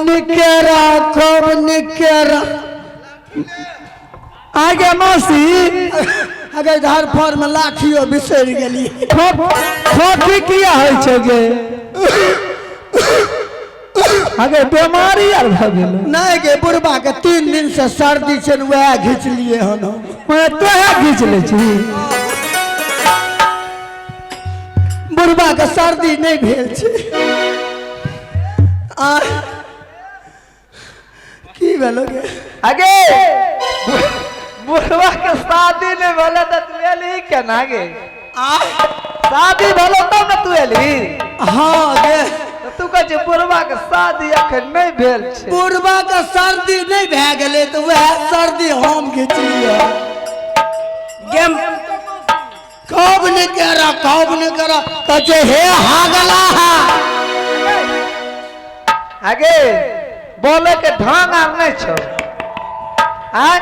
निकेरा खूब निकेरा। आगे मासी अगर घर पर में लाठियो बिसरि गेली। खोखी किया होइ छै गे? आगे बेमारी आर भऽ गेल? नहि गे, बुढ़बा के 3 दिन से सर्दी छै ने, वएह घिचलिए हन हम। मने तोहे घीच लै छी? बुढ़बा के सर्दी नहि भेल छै। आ की भेलो गे? आगे बुढ़वा के शादी नहीं भेलै तऽ तू एलही केना गे? आ शादी भेलो तब ने तू एलही? हाँ गे। तऽ तू कहै छै बुढ़वा के शादी अखन नहि भेल छै। बुढ़बा के सर्दी नहि भए गेलै तऽ वएह सर्दी हम घिचलियै। गेम खूब निकेरा खूब निकेरा कहै छै हे हागला हा। आगे बोले के ढंग आर नहीं छौ। आय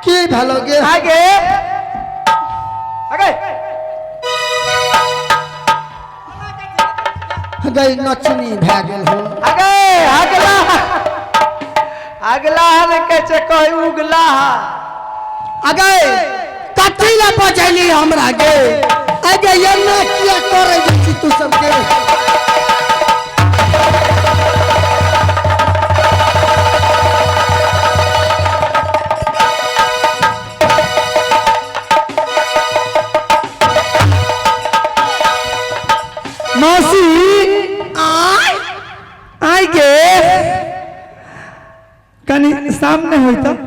की भेलो गे? आगे आगे गई नचनी भए गेल हो। आगे अगला अगला ने कहै छै कही उगला। अगे कथी लए बजैली हमरा गे? अगे एना किया करै छी तू सबके? मासी आय आइ गे कनि सामने होइ तऽ।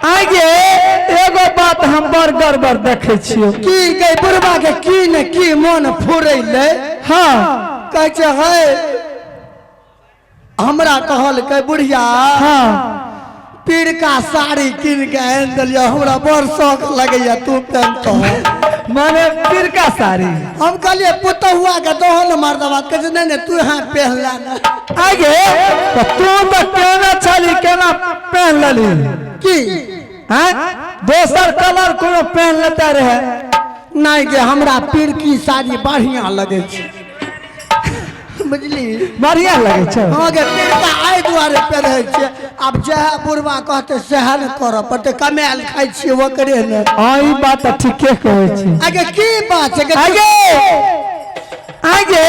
आइ गे एगो बात हम बड़ गड़बड़ देखै छियौ। की गे बुढ़बा के की ने की मोन फुरैलै। हाँ कहै छै है हमरा कहलकै बुढ़िया हाँ पीरका साड़ी कीन के आनि देलियै, हमरा बड़ शौक लगैया तू पहनतो। माने पीरका साड़ी? हम कहलियै पुतहुआ के दहो ने मर्दबा, कहै छै नहि नहि तू यहाँ पहन ले ने। आगे तऽ तू तऽ केना छली केना पहन लेली? की हैं दोसर कलर कोनो पहन लेता रहे? नहि गे, हमरा पीरकी साड़ी बढ़िया लगै छै, बुझली? बढ़िया लगै छै। हाँ गे, पीरका एहि दुआरे पहिरै छियै, आब जएह बुढ़बा कहतै सएह ने करऽ पड़तै, कमायल खाइ छियै ओकरे ने। हाँ ई बात तऽ ठीके कहै छी। आगे की बात छै गे? आगे आगे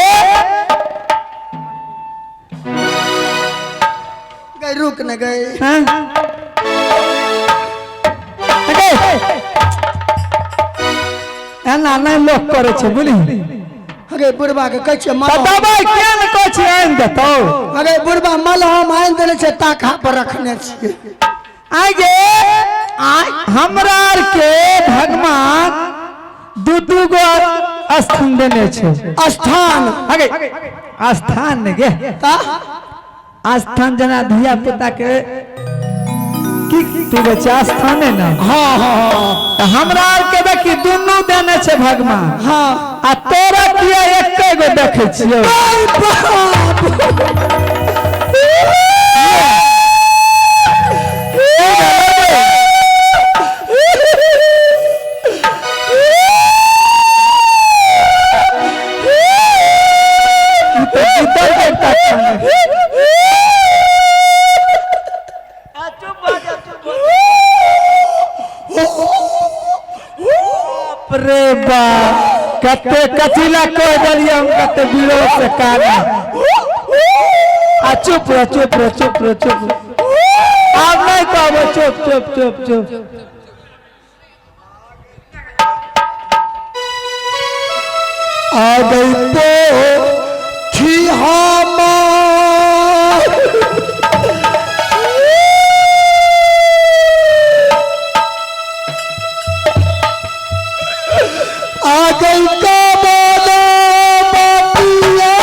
गई रुक न गई। हैं? आगे एना नहि लोक करै छै बुझली? अगे बुढ़बा के कहै छियै तऽ मलहम। दबाइ किया ने कहै छी आनि देतौ? अगे बुढ़बा मलहम आनि देने छै, ताखा पर रखने छियै। आगे आय हमरा आर के भगवान दू दू गो स्थान देने छै। स्थान? आगे स्थान ने गे। ता स्थान जेना धिया पुता के की तू बच्चा स्थान है ना? हाँ हाँ हाँ। तऽ हमरा आर के देखी दुनू देने छै भगवान। हाँ आ तोरा किया एके गो देखै छियौ? आई बाप ई तऽ जीतल एकटा खाना। चुप भऽ जा, चुप भऽ जा। बाप रे बाप, कते कथी ला कह देलियै हम, कते विरोध से काना। आ चुप रह चुप रह चुप रह चुप रह, आब नहीं कहबो, चुप चुप चुप चुप। आ गई पोथी हमार आ गई कमला बपिया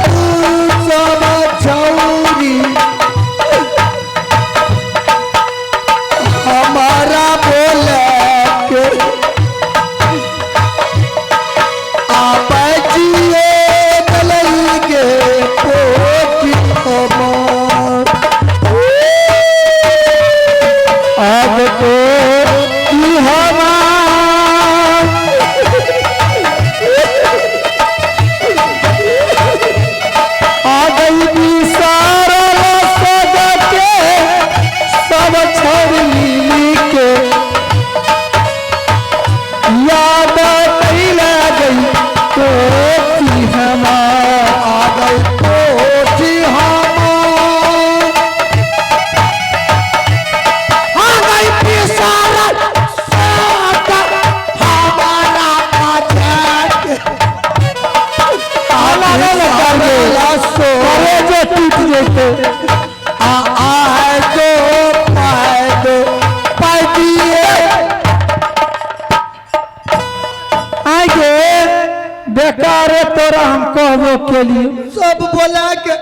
तू सब छौरी हमारा बोले के आप जिए दलई के पोथी। जैते। आ आ है दो पाए दो पाए दिए। आगे बेकारे तोरा हम कहबो के लिए। सब बोला के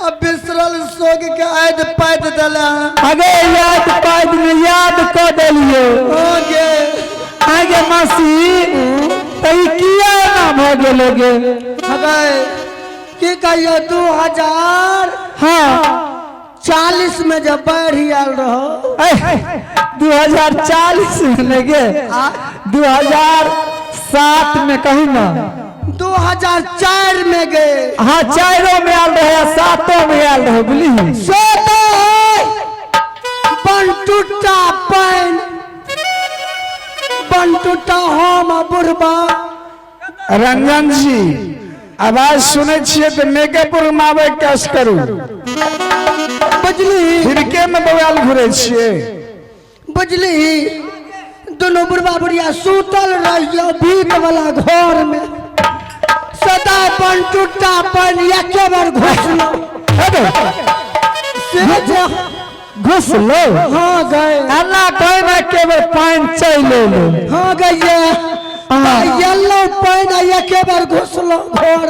अब बिसरल सोग के आयद पाद दिला। आगे याद पाद में याद क देलियो। हो गे। आगे मासी तई किया ना भ गेलो गे? अगे की कहियो 2000 हाँ 40 में जब बाढ़ आयल रहो। 2040 में लगे 2007 में कहीं ना 2004 में गए। हाँ 4 में आयल रहे 7 में आयल रहे बुझली। बनटूटा पानि बनटूटा हम बुढ़बा। रंजन जी आवाज सुनै छियै तऽ मेकअप रूम आबै कस करू। बुझली खिड़के में बौआल घुरै छियै। बुझली दोनों बुढ़बा बुढ़िया सूतल रहियो भीत वाला घर में। सदा बनटूटा पानि एके बार घुसलो। घुसलो? हाँ गए। एना कहि ने एके बेर पानि चलि एलो। हाँ गए येलो पानि एके बार घुसलो घर।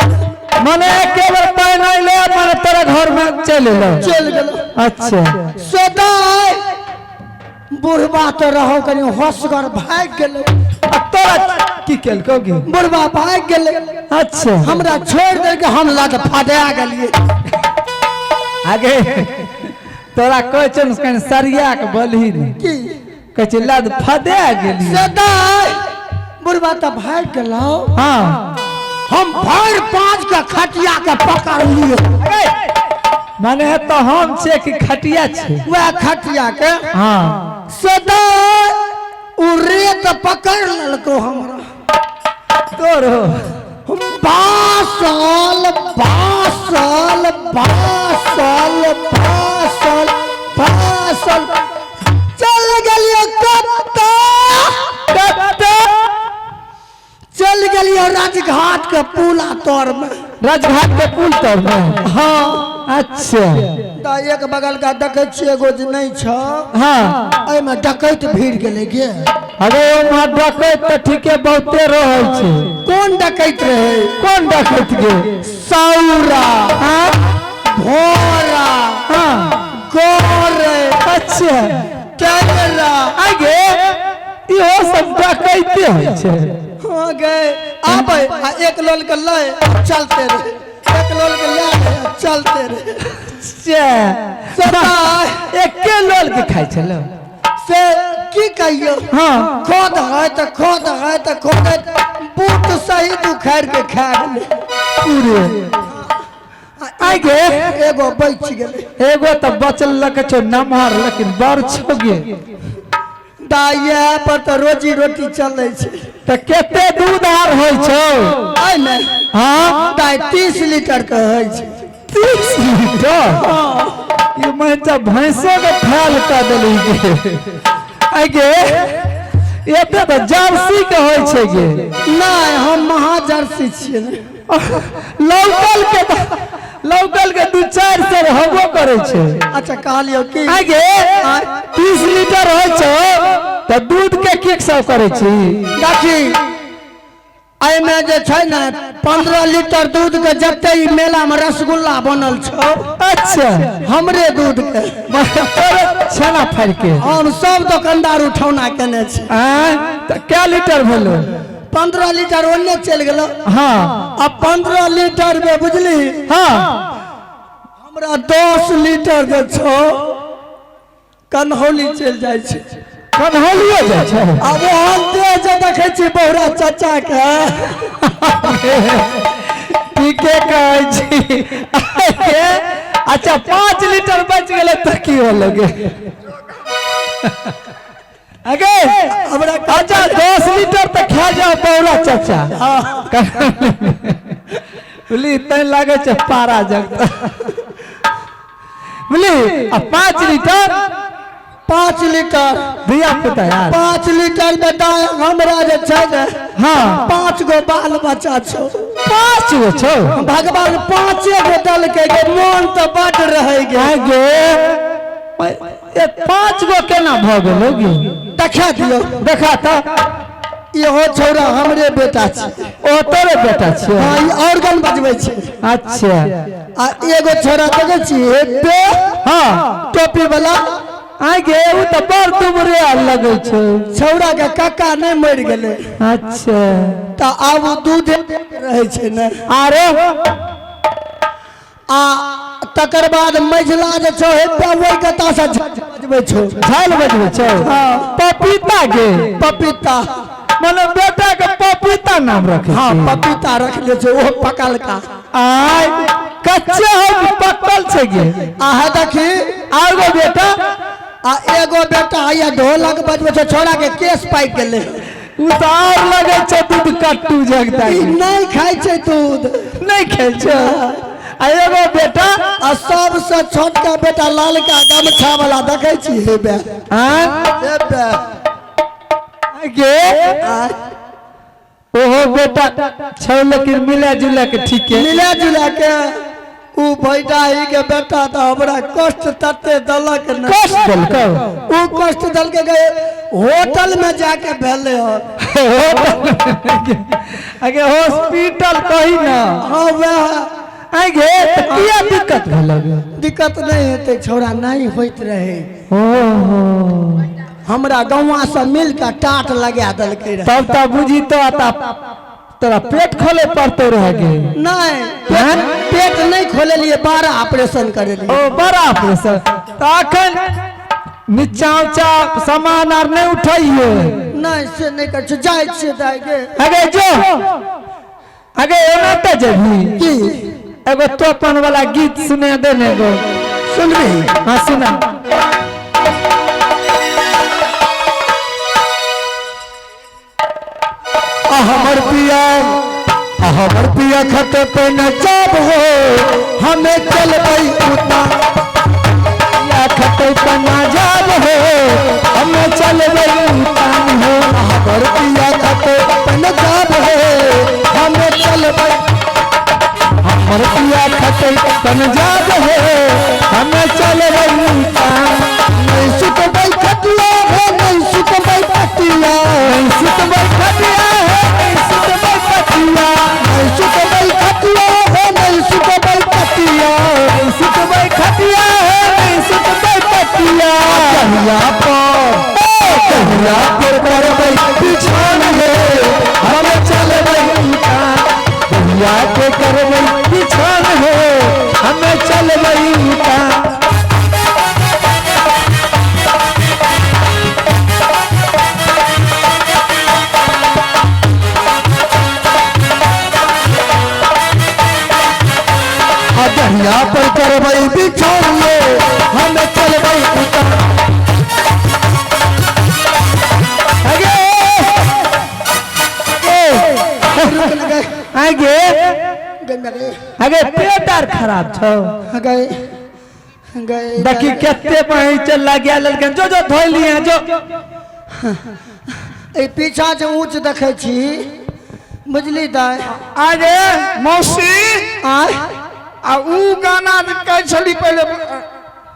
मने एके बेर पानि अइले मने तोरा घर में चलि एलो। चलि गेलो। अच्छा सदा बुढ़बा तो रहो कनी होशगर भागि गेलो। तोरा की केलको गे? बुढ़बा भागि गेलै। अच्छा हमरा छोड़ि देलकै, हम लग फटा गेलियै। आगे तोरा कहै छौ ने कनि सरिया के बोलही ने। की कहै छै लद फदे गेलियै। सदा बुढ़बा तऽ भागि गेलौ। हाँ हम भरि पाँच के खटिया के पकड़लियै। माने तऽ हम छियै कि खटिया छै? वएह खटिया के। हाँ सदा उ रेत पकड़ लेलको हमरा। तोरो basal basal basal basal basal चल गेलियो कत्ता कत्ता चल गेलियो राजघाट के पुला तर में। राजघाट के पुल तर में? हाँ। अच्छा तऽ एक बगल का देखै छियै एगो जे नहि छौ। हाँ एहिमे डकैत भीड़ गेलै गे। अरे ओम्हर डकैत तऽ ठीके बहुते रहै छै। कोन डकैत रहै? कोन डकैत गे? सौरा हाँ भोरा हाँ गोरे अच्छा टेंगरा। आगे इहो सब डकैते होइ छै। हाँ गे आबै आ एक लोल के लय चलते रहे, एक लोल के लय चलते रहे। से एके लोल के खाइ छलो से की कहियो। हाँ खोद है तऽ खोद है तऽ खोद है, बूट सहित उखाड़ के खा गेलै पूरे। आगे एगो बचि गेलै। एगो तऽ बचल लगे छौ नमहर लेकिन बड़ छौ गे। दाइ पर तऽ रोजी रोटी चलै छै। तऽ कते दूध आर होइ छौ? एहिमे हाँ दाइ 30 लीटर के होइ छै। 30 लीटर? ई महीचा भैंसो के फैल कऽ देली गे। आगे एते तऽ जर्सी के होइ छै गे। नहि हम महाजर्सी छियै। लौकल के 2-4 सेर होबो करै छै। अच्छा कहलियौ की? आगे 30 लीटर होइ छौ तऽ दूध के की सब करै छी? देखी एहिमे जे छै ने 15 लीटर दूध के जते ई मेला में रसगुल्ला बनल छौ। अच्छा हमरे दूध के छेना फाड़ि के हम सब दोकानदार उठौना केने छी। तऽ कै लीटर भेलो? 15 लीटर ओन्ने चलि गेलो। हाँ आ 15 लीटर में बुझली हाँ हमरा 10 लीटर जे छौ कन्हौली चलि जाइ छै। कन्हौलियो जाइ छै? आ ओहन देह जे देखै छी बहुरा चाचा के। ठीके कहै छी। अच्छा 5 लीटर बचि गेलै तऽ की होलै गे? अगे हमरा अच्छा 10 लीटर तऽ खा जाओ बहुरा चाचा। बुझली तैं लागै छै पारा जगता। बुझली आ 5 लीटर 5 लीटर धिया पुता यार 5 लीटर में दाइ हमरा जे छै ने हाँ 5 गो बाल बच्चा छौ। 5 गो छौ? भगवान 5 गो देलकै। देलकै गे, मोन तऽ बड रहै गे। आइ गे, ए 5 गो केना भऽ गेलै गे? देखा दियौ। देखा तऽ। इहो छौड़ा हमरे बेटा छी। ओ तोरे बेटा छियौ? हाँ, ई ऑर्गन बजबै छै। अच्छा। आ एगो छौड़ा देखै छी हेते। हाँ। टोपी वाला। आइ गे, उ तऽ बड़ दुबरे लगै छै। छौड़ा के काका नहि मरि गेलै। अच्छा। तऽ आब ओ दूध रहै छै ने। आरे आ तकर बाद मझिला जे छौ हेते ओहि कता से बजबै छौ। झाल बजबै छौ? हाँ। पपीता गे। पपीता। मने बेटा के पपीता नाम रखे। हाँ, पपीता रखले छै, ओहो पकलका। आय कच्चे हो कि पकल छै गे? आहा देखी। आर गो बेटा? आ एगो बेटा या ढोलक बजबै छौ, छोड़ा के केस पाकि गेलै। उ तऽ आर लगै छै दूध कट्टू जगता। ई नहि खाइ छै दूध। नहि खाइ छै। आ एगो बेटा? आ सबसे छोटका बेटा लालका गमछा वाला देखै छी हे बे। आँय? हे बे। गे? ओहो बेटा छौ, लेकिन मिला जुला के ठीक है। मिला जुला के उ भैडाही के बेटा तऽ हमरा कष्ट तते देलक ने। कष्ट देलकौ? उ कष्ट देलकै गे, होटल में जाके भेलै हन। अगे हॉस्पिटल कही ना। हाँ वएह। आइ गे, तऽ किया दिक्कत भेलै गे? दिक्कत नहि हेतै, छौड़ा नहि होइत रहे। ओहो। हमरा गौवा से मिल के टाट लगा देलकै रहे। तब तऽ बुझी तो तोरा पेट खोले पड़तो रहे गे। नहीं, पेट नहीं खोलेलिए, 12 ऑपरेशन करेलिए। ओ बड़ा ऑपरेशन। तऽ अखन नीचा ऊँचा सामान आर नहीं उठाइए। नहीं से नहीं कर छियै, जाइ छियै दाइ गे। अगे जो, अगे एना तऽ जेबही। की? एगो तोपन वाला गीत सुना दे ने एगो। सुनबही? हाँ सुना। हमर पिया, हमर पिया खत पे न जाब हो, हमें चलबै उता। पिया खत पे न जाब हो, हमें चलबै उतान हो। हमर पिया खत पे न जाब हो, हमें चलबै। हमर पिया खत पे न जाब हो, हमें चलबै उतान। नहीं सुतबै खटिया हो, नहीं सुतबै खटिया। नहीं सुतबै खटिया हो, नहीं सुतबै खटिया। नहीं सुतबै खटिया हो, नहीं सुतबै खटिया। नहीं सुतबै खटिया हो, नहीं सुतबै खटिया। कहिया पर, कहिया पर करबै बिछान हे, हम चलबै उतान। कहिया पे करबै बिछान हे, हम चलबै उतान। दहिया पर करबै बिछान हे, हम चलबै उतान। आगे आगे आगे पेट आर खराब छौ। गए गए। देखी कते पानी चल लगिया लेलकन, जो जो धोइ लिए जो। ए पीछा जे ऊंच देखै छी बुझली दाइ। आगे मौसी। आय। आ ऊ गाना जे कहै छली पहिले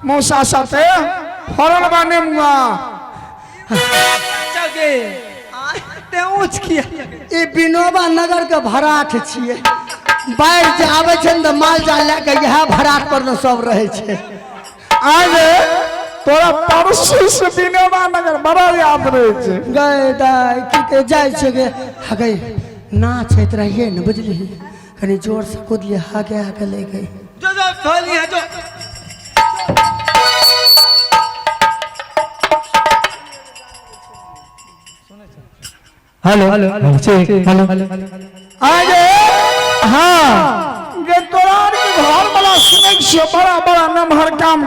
मौसा साथे फरल बा नेमुआ। ते ऊंच किया? ई विनोबा नगर के भराठ छियै। बाढ़ि जे आबै छै ने तऽ माल जाल लए के इएह भराठ पर ने सब रहै छै। आगे तोरा परसू से विनोबा नगर बड़ा याद रहै छै। गए दाइ की के जाइ छै गे। हगे नाच होइत रहियै ने बुझली, कनि जोर से कूदलियै, हगे हगे ले गई। जो जो धोइ लिए जो। Hello hello hello. आगे हाँ गे तोरा आर के घर वाला सुनै छियो बड़ा बड़ा नमहर काम।